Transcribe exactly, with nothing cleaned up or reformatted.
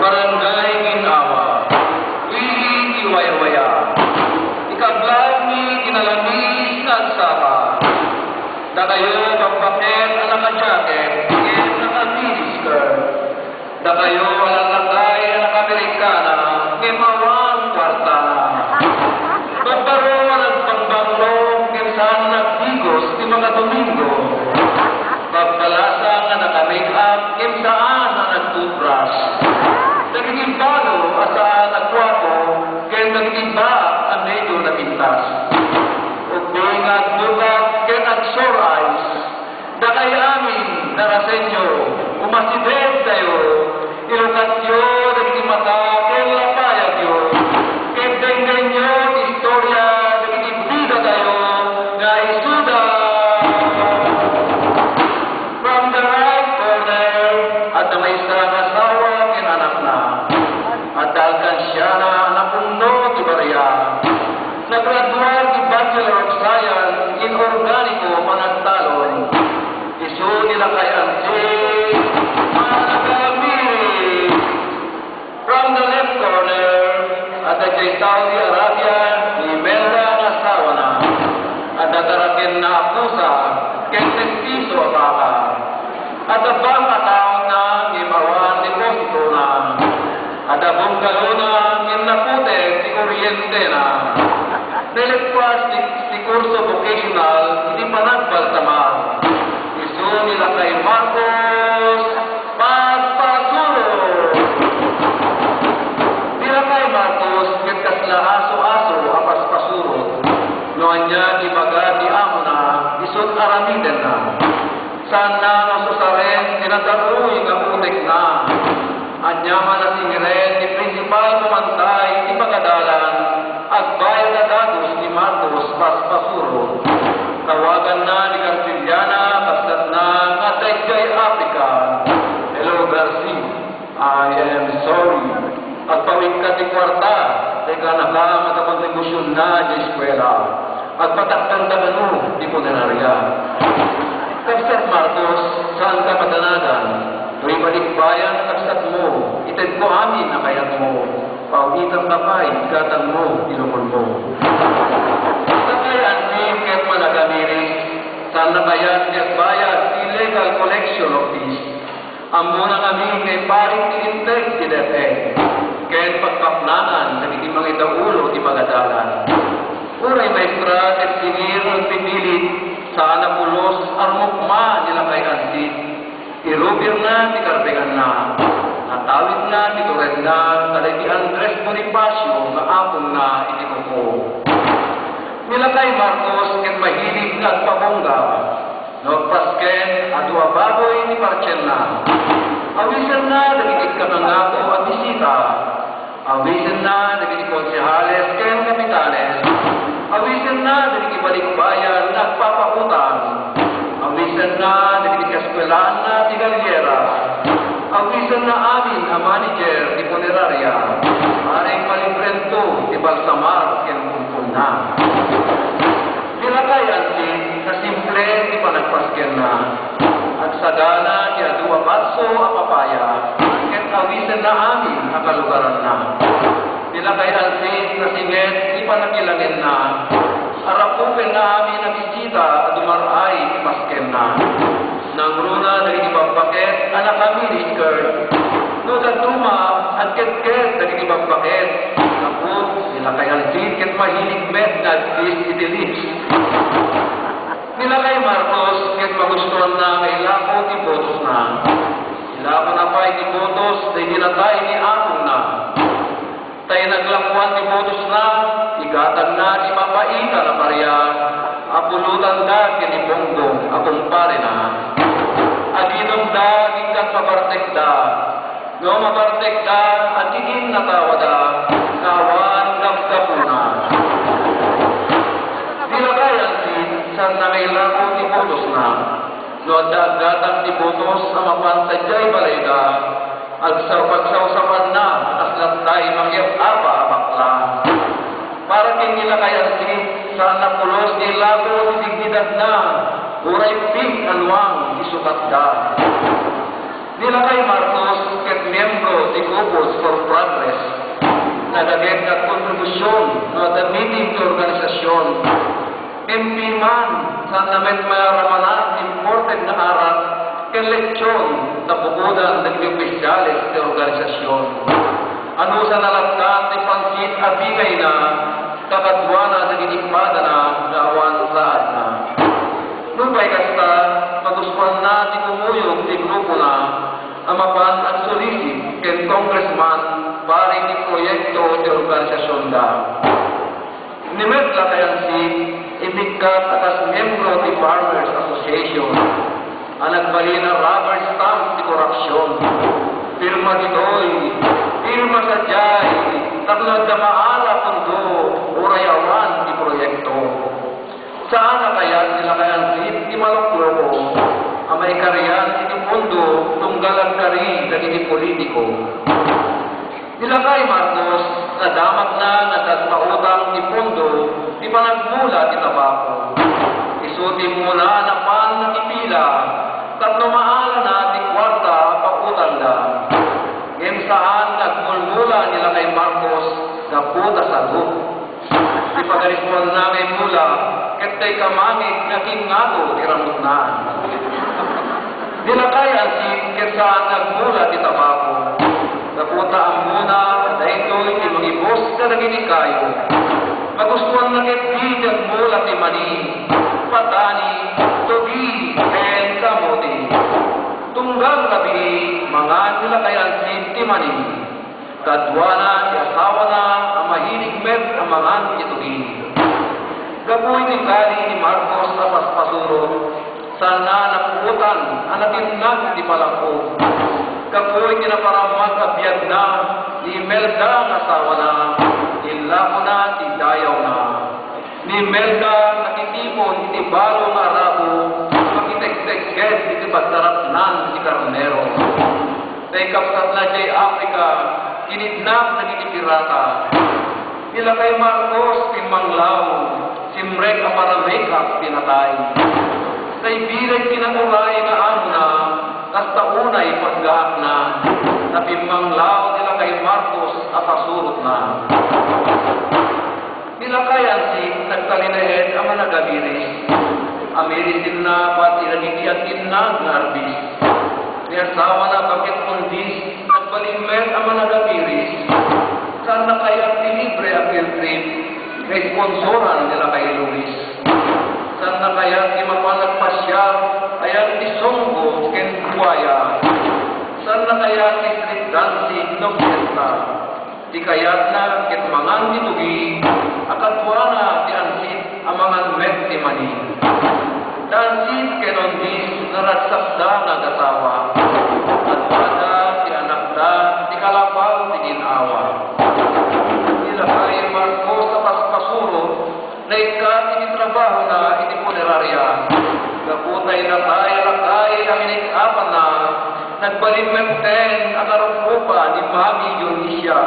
Barangay Ginhawa, Willie ti Waywaya. Ikablag mi ti nalamiis nga agsapa. Dakayo, bakbaket a naka-jacket ken naka-mini skirt. Dakayo a lallakay a naka-Amerikana ngem awan kuartana. Babbaro a nagbangbanglo ngem saan nagdigos ti mga Domingo. Babbalasang a naka-make-up ngem saan a nag-toothbrush. Dagiti balo a saan a guapo ken dagiti baak a medyo napintas. Ubbing nga agbukat ken ag-sore eyes. Dakay amin, Narasenyo, umasidegkayo, ilukatyo dagiti mata ken lapayagyo, ket denggenyo ti istoria dagiti bidatayo nga isuda. From the right corner, adda maysa nga asawa ken anakna. Adda alkansiana a napungno ti barria. Nagradua ti Bachelor of Science in Organiko Panagtalon. Isu ni Lakay Ansi Managamiris. From the left corner, adda idiay Saudi Arabia ni Imelda nga asawana. Adda tarakenna a pusa ken mestiso a baka. Adda bank accountna ngem awan depositona. Adda bungalowna ngem naputek ti kuryentena. Nalekwas ti, ti kurso vocational iti panagbalsamar. Isu ni Lakay Marcos, paspasurot! Ni Lakay Marcos ket kasla aso-aso a paspasurot. No ania ti ibaga ti amona, isut' aramidenna. Saanna nga usaren ti nadaruy nga putekna. Ania man a singiren ti prinsipal nga umantay iti pagadalan, agbayag a dagus ni Marcos paspasurot. Tawaganna ni Castillana, kabsatna nga adda idiay Africa. Hello, Garci. I am sorry. Agpawidka ti kuarta, ta ikanaka nga kakontribusyon na di eskuela. Agpatakdanta kano ti punerarya. Kabsat Marcos, saanka padanagan? No ibalikbayan a kabsatmo, itedko amin a kayatmo. Pawitanka pay ti gatangmo, ti lubongmo. Lakay Ansi ket Managamiris, saanna kayat ti agbayad ti legal collection of fees? Ammona ngamin nga iparit ti integ ti DepEd ken pakpaknangan dagiti mangidaulo ti pagadalan. Uray maestra ket singir agpipilit, saan a pulos a rumukma ni Lakay Ansi. Irubirna ti karbenganna. Natawidna ti turedna kadagiti Andres Bonifacio nga apongna iti kuko. Ni Lakay Marcos ket mahilig nga agpabongga. No agpasken, adu a baboy ti partienna. Awisenna dagiti kakangato a bisita. Awisenna dagiti konsehales ken kapitanes. Awisenna dagiti balikbayan nga agpapautang. Awisenna dagiti kaeskuelaanna ti Galliera. Awisenna amin a manager ti punerarya. Paring malibrento ti balsamar ken pulpulna. Ni Lakay Ansi, nasimple ti panagpaskenna. Agsagana ti adu a batso a papaya, ket awisenna amin a kalugaranna. Ni Lakay Ansi, nasinget ti panakilangenna. Arapukenna amin a bisita a dumar-ay ti paskenna. Nangruna dagiti babbaket a naka-mini skirt. No dadduma, agketket dagiti babbaket. Gapu, ni Lakay Ansi ket mahilig met nga agkiss iti lips. Ni Lakay Marcos ket magustuanna nga ilako ti botosna. Ilakona pay ti botos daydi natay ni apongna. Ta inaglakoan ti botosna, igatangna ti papaitan a paria a pulotanda ken ni Bongbong a kumparena. Agidongda agingga mabartekda. No mabartekda, addin natawada, nga awan gapgapuna. Ni Lakay Ansi, saanna nga ilako ti botosna. No adda aggatang ti botos a mapan sadiay balayda, agsaw-, pagsawsawanna a kas lattay mangyap-apa a bakla. Para ken ni Lakay Ansi, saanna pulos nga ilako ti dignidadna, uray pink a nuang ti sukatda. Ni Lakay Marcos ket miyembro ti Couples for Progress. Nagaget nga kontribusion no adda meeting ti organisasion. Ngem piman, saanna met mayaramana ti imported nga arak ken letson ta bugodan dagiti opisyales ti organisasion. Anusanna latta ti pansit a bingayna kakaduana dagiti padana nga awan saadna. Nupay kasta, magustuanna ti kumuyog ti grupona a mapan agsulisip ken congressman bareng ti proyekto ti organisasionda. Ni Merla Kayansit, imikkat a kas miyembro ti Farmers Association a nagbalin a rubber stamp ti korupsion. Pirma ditoy, pirma sadiay, tapno adda maala a pondo uray awan ti proyekto. Saan a kayat ni Lakayansit ti malokloko a maikarian iti pondo tunggal agkari dagiti politiko. Ni Lakay Marcos, nadamagna nga adda pautang ti pondo ti panagmula ti tabako. Isu ti umuna a napan nakipila tapno maalana ti kuarta a pautangda. Ngem saan nga agmulmula ni Lakay Marcos gapu ta sadut. Ti pagarismuanna nga immula, ket dayta mangit nga kingngato ti ramutna. Ni Lakay Ansit ket saan nga agmula ti tabako. Gapu ta ammona a daytoy ti mangibus kadagiti kayo. Magustuanna ketdi ti agmula ti mani, patani, tugi, ken kamote. Tunggal rabii, mangan ni Lakay Ansit ti mani. Kaduana ti asawana a mahilig met a mangan iti tugi. Gapu iti kari ni Marcos a paspasurot, saanna a napuotan a natinnag iti palangko. Gapu iti naparammag a biagna ni Imelda nga asawana, inlakona ti dayawna. Ni Imelda nakitipon iti balo nga arabo, makitegsegget iti pagtaratnan ti karnero. Tay kabsatna idiay Africa, kinidnap dagiti pirata. Ni Lakay Marcos, pimmanglaw, simrek a para-makeup ti natay. Tay bileg kinaguray nga amona, kasta unay paggaakna, ta pimmanglaw ni Lakay Marcos a pasurotna. Ni Lakay Ansit nagtalinaed a managabiris. Amirisinna pati dagiti agtinnag nga arbis. Ni asawana Bakit Undis, nagbalin met a managabiris. Saanna kayat ti libre a field trip nga isponsoran ni Lakay Luis? Saanna kayat ti mapan agpasiar ayan ti songgo ken buaya? Saanna kayat ti street dancing no fiesta? Ti kayatna ket mangan ti tugi, a kaduana ti Ansit a mangan met ti mani. Ti Ansit ken Undis naragsakda nga agasawa. Kaduada ti anakda, ti kalapaw ti gin-awa. Ni Lakay Marcos a paspasurot, naikkat iti trabahona iti puneraria. Gapu ta natay a lakay a minik-apanna, nagbalin metten a karuprupa ni Mami Dionisia.